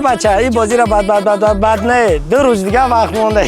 Бача, ин бозиро бад, бад, бад, бад, бад не, 2 рӯз дига вақт монда.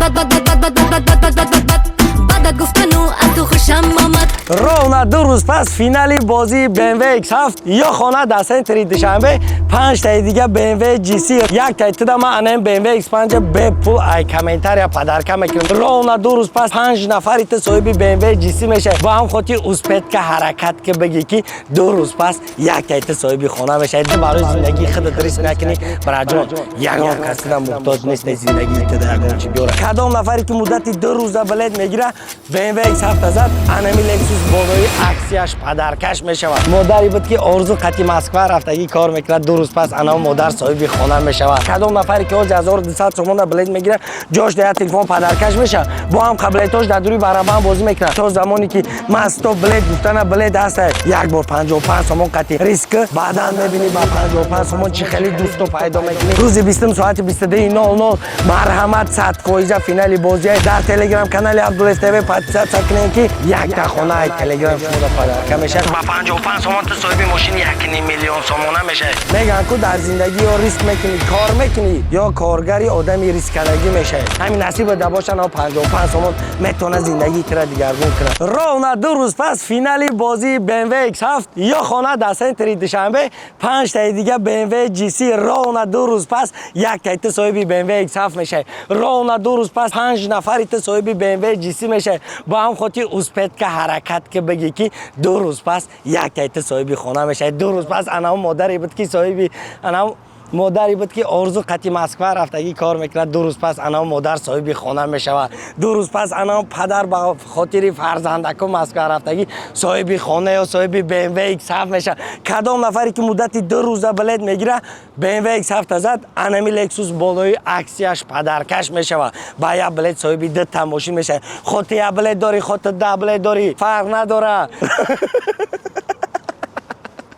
Бад, бад, бад, бад, бад, бад, бад, бад, бад, бад, бад, бадат гуфтану аз ту хушам омад. Ровно 2 рӯз пас финали бозии BMW X7 ё хона дар центри Душанбе, панҷтаи дига BMW GC, яктаи туда ман анаем BMW X5 бепул ай комментария подарка мекунем. Ровно 2 рӯз пас панҷ нафари ту соҳиби BMW GC мешавад. Ба ҳам хотир успеть ка, ҳаракат ки, бигӣ, ки 2 рӯз пас яктаи ту соҳиби хона мешавад. Ту барои зиндагии худат риск накунӣ, браҷон, ягон касида муҳтоҷ нест, зиндагии туда ягон чӣ биёра. Кадом нафаре ки муддати 2 рӯза билет мегира, BMW X7 зад, анами Lexus болои аксияш подаркаш мешавад. Модаре буд, ки орзу қати Москва рафтагӣ кор мекунад, 2 рӯз пас ана модар соҳиби хона мешавад. Кадом нафаре ки ҳози 1200 сомона билет мегирад, ҷош дар як телефон подаркаш мешавад. Бо ҳам қабилетош дар дури барабан бозӣ мекунад. То замоне ки ман стоп билет гуфтана, билет ҳаста. Як бор 55 сомон қати риск, баъдан мебинӣ, ба 55 сомон чӣ хеле дӯсто пайдо мекунӣ. Рӯзи 20-ум соати 22:00, марҳамат, 100% финали бозия дар телеграм канали Абдуллоев ТВ подписаться кунем, ки якта хона ай телеграм шуморо подарка мешавад. Ба 55 сомон ту соҳиби мошини 1,5 миллион сомона мешавӣ. Мегӯянд ку, дар зиндагӣ ё риск мекунӣ, кор мекунӣ, ё коргари одами рисккардагӣ мешавӣ. Ҳамин насибат да бошад, 55 сомон метавонад зиндагии тура дигаргун кунад. Ровно 2 рӯз пас финали бозии BMW X7 ё хона дар центри Душанбе, панҷтаи дига BMW GC. Ровно 2 рӯз пас яктаи ту соҳиби BMW X7 мешавӣ. Ровно 2 рӯз пас панҷ нафари ту соҳиби BMW GC мешавӣ. Ба ҳам хотир успеть ка, ҳаракат ки, бигӣ, ки 2 рӯз пас яктаи ту соҳиби хона мешавӣ. 2 рӯз пас анав модаре буд, ки соҳиби анав модаре буд, ки орзу қати Москва рафтагӣ кор мекунад, 2 рӯз пас анав модар соҳиби хона мешавад. 2 рӯз пас анав падар ба хотири фарзандаку Москва рафтагӣ соҳиби хона ё соҳиби BMW X7 мешавад. Кадом нафаре ки муддати 2 рӯза билет мегира, BMW X7 зад, анами Lexus болои аксияш подаркаш мешавад. Ба як билет соҳиби дута мошин мешавад. Хо ту як билет дорӣ, хо ту 10 билет дорӣ, фарқ надорад.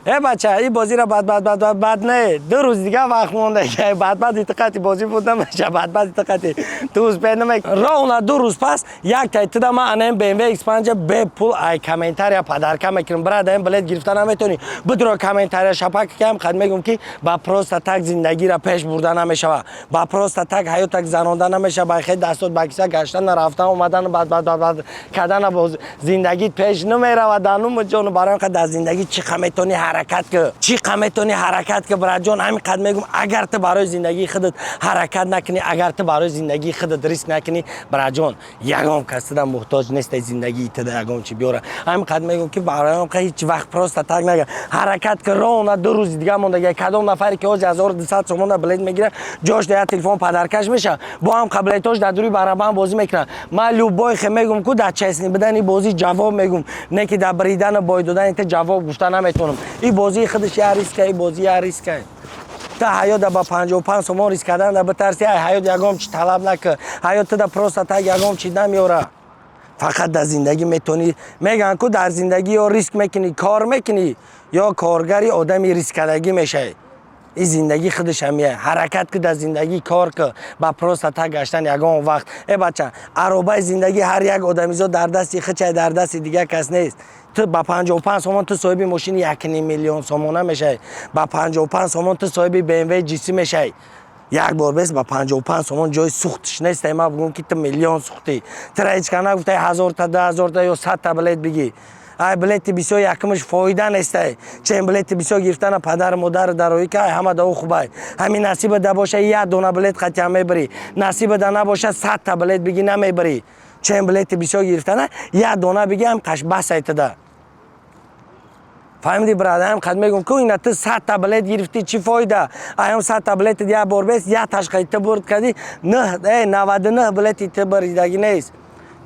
Э бача, ин бозиро бад, бад, бад, бад, бад не, 2 рӯз дига вақт монда. Бад, бад итиқати бозӣ буд намеша, бад, бад итиқати ту успеть намек. Ровно 2 рӯз пас як туда ман анаем BMW X5 бепул ай комментария подарка мекунам. Брат, ин билет гирифта наметонӣ, бидро комментария шапак кам қад. Мегум, ки ба просто так зиндагиро пеш бурда намешава, ба просто так ҳаётак занонда намешава, ба хел дастот ба киса гаштан, рафтан, омадан, бад, бад, бад, бад кардана боз зиндагит пеш намерава. Дануму ҷону, барои дар зиндагӣ чӣ қа метонӣ, ҳаракат ки, чӣ қа метонӣ, ҳаракат ки, братҷон. Ҳамин қад мегум: агар ту барои зиндагии худат ҳаракат накунӣ, агар ту барои зиндагии худат риск накунӣ, братҷон, ягон кас туда муҳтоҷ нестай, зиндагии туда ягон чӣ биёра. Ҳамин қад мегум, ки барои он ҳеҷ вақт просто так нага, ҳаракат ки. Ровно 2 рӯзи дига мондага. Кадом нафаре ки ҳози 1200 сомона билет мегирад, ҷош дар як телефон подаркаш мешавад. Бо ҳам қабилетош дар дури барабан бозӣ мекунад. Ман любой хе мегум ку, дар честный будани бозӣ ҷавоб мегум, не ки дар бридану бой додани ту ҷавоб гуфта наметавонам. Ин бозии худаш як риска, ин бозӣ як риска. Та ҳаёта ба 55 сомон риск кардан да битарси, ай ҳаёт ягон чи талаб накун. Ҳаёт туда просто так ягон чи намеёра. Фақат дар зиндагӣ метавонӣ. Мегӯянд ку, дар зиндагӣ ё риск мекунӣ, кор мекунӣ, ё коргари одами рисккардагӣ мешавӣ. Ин зиндагӣ худаш ҳамия. Ҳаракат ки, дар зиндагӣ кор ки, ба просто так гаштан ягон вақт. Э бача, аробаи зиндагӣ ҳар як одамизод дар дасти худчай, дар дасти дигар кас нест. Ту ба 55 сомон ту соҳиби мошини 1,5 миллион сомона мешавӣ. Ба 55 сомон ту соҳиби BMW GC мешавӣ. Як бор бес, ба 55 сомон ҷои сӯхтиш нестай. Ман бигӯм, ки ту миллион сӯхтӣ, тура ҳеҷ кас нагуфтай ҳазорта, 2000-та ё 100-та билет бигӣ. Ай билети бисёр якумаш фоида нестай. Чен билети бисёр гирифтана падару модару дароӣ ка, ҳама да хубай. Ҳамин насиба да боша, як дона билет қатъиян мебарӣ, насиба да набоша, 100-та билет бигӣ, намебарӣ. Чен билети бисёр гирифтана, як дона бигӣ ҳам қаш басай туда. Фаҳмиди, брат? Ҳам қад мегум ку, ина ту 100-та билет гирифтӣ, чӣ фоида? Аям 100-та билети як бор бес, як ташқаи ту бурд кардӣ, 99 билети ту баридагӣ нест.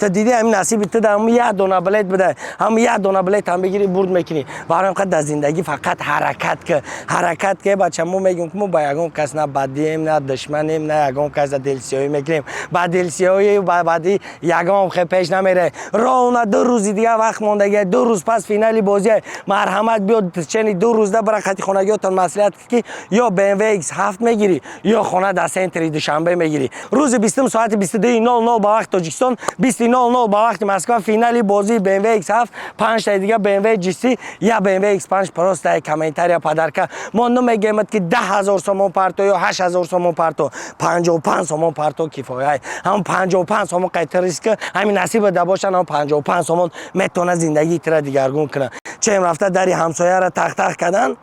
Ту дидӣ, ҳамин насиби ту да ҳамн як дона билет буда, ҳам як дона билет ҳам бигирӣ, бурд мекунӣ. Барои қад дар зиндагӣ фақат ҳаракат ки, ҳаракат ки. Бача, мо мегӯем ки мо ба ягон кас на бадием, на душманем, на ягон кас дилсиёҳӣ мекунем. Ба дилсиёҳӣ, ба бадӣ ягон хе пеш намере. Ровно 2 рӯзи дига вақт мондагия. 2 рӯз пас финали бозия. Марҳамат, биё, чени 2 рӯзда бара хати хонагиётон маслиҳат, ки ё BMW X7 мегирӣ, ё хона дар центри Душанбе мегирӣ. Рӯзи 20-ум соати 22:00 ба вақти Тоҷикистон, 20. 23:00 ба вақти Москва финали бозии BMW X7, панҷтаи дига BMW GC, я BMW X5, просто ай комментария подарка. Мо намегемад, ки 10 000 сомон парто ё 8000 сомон парто, 55 сомон парто кифояй. Ҳам 55 сомон қайта риск, ҳамин насиба да бошан, ҳам 55 сомон метавона зиндагии тира дигаргун кунад. Чем рафта дари ҳамсояра тахтах кардан,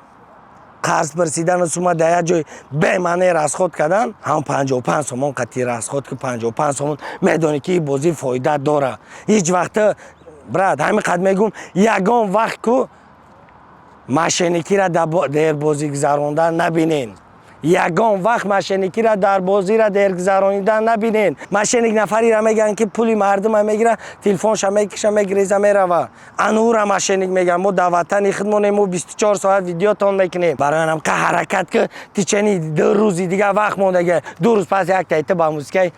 қарз пурсидану сума дар як ҷой бемаъне расход кардан, ҳам 55 сомон қатъи расход ки 55 сомон медонӣ, ки бозӣ фоида дора. Ҳеҷ вақта, брат, ҳамин қад мегум, ягон вақт ку мошенникира дар бозӣ гузарондан набинен. Ягон вақт мошенникира дар бозира дергузаронидан набинен. Мошенник нафарира мегӯянд, ки пули мардума мегира, телефонша мекиша, мегиреза, мерава. Анура мошенник мегӯянд. Мо дар ватани худмонем, мо 24 соат видеотон мекунем. Барои анам ка ҳаракат ки течение 2 рӯзи дига вақт мондага. 2 рӯз пас як тайта ба мусикаи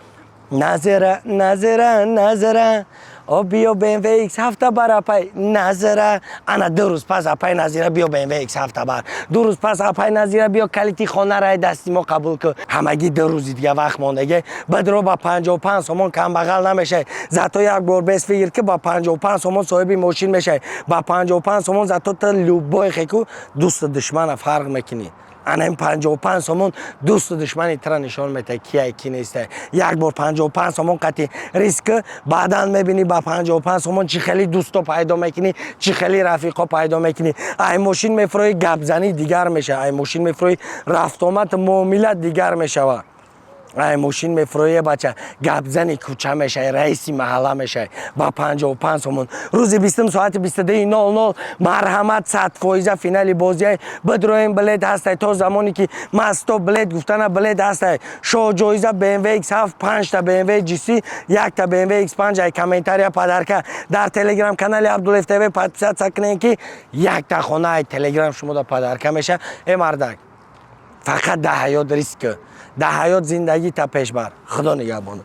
«Назира, Назира, Назира», о, биё BMW X ҳафта бар, апай Назира. Ана 2 рӯз пас, апай Назира, биё BMW X ҳафта бар. 2 рӯз пас, апай Назира, биё калити хонараи дасти мо қабул кун. Ҳамагӣ 2 рӯзи дига вақт мондага. Бадро ба 55 сомон камбағал намешавӣ. Зато як бор бес фикр ки ба 55 сомон соҳиби мошин мешавӣ. Ба 55 сомон зато та любой хеку дӯсту душмана фарқ мекунӣ. Ана ин 55 сомон дӯсту душмани тира нишон метаҳад, кияй, ки нестай. Як бор 55 сомон қати риск, баъдан мебинӣ, ба 55 сомон чӣ хели дӯсто пайдо мекунӣ, чӣ хели рафиқо пайдо мекунӣ. Ай мошин мефуроӣ, гапзанӣ дигар мешавад. Ай мошин мефуроӣ, рафтуомад, муомила дигар мешавад. Ай мошин мефуроӣ, бача, гапзани кӯча мешавӣ, раиси маҳалла мешавӣ ба 55 сомон. Рӯзи 20-ум соати 22:00, марҳамат, 100% финали бозиай. Бидроем, билет ҳастай. То замоне ки ма стоп билет гуфтана, билет ҳастай. Шоҳҷоиза BMW X7, панҷта BMW GC, якта BMW X5, ай комментария подарка. Дар телеграм канали Абдулев ТВ подписаться кунем, ки якта хона ай телеграм шумода подарка меша. Э, мардак, фақат дар ҳаёт риск, дар ҳаёт зиндагита пеш бар. Худо нигаҳбон.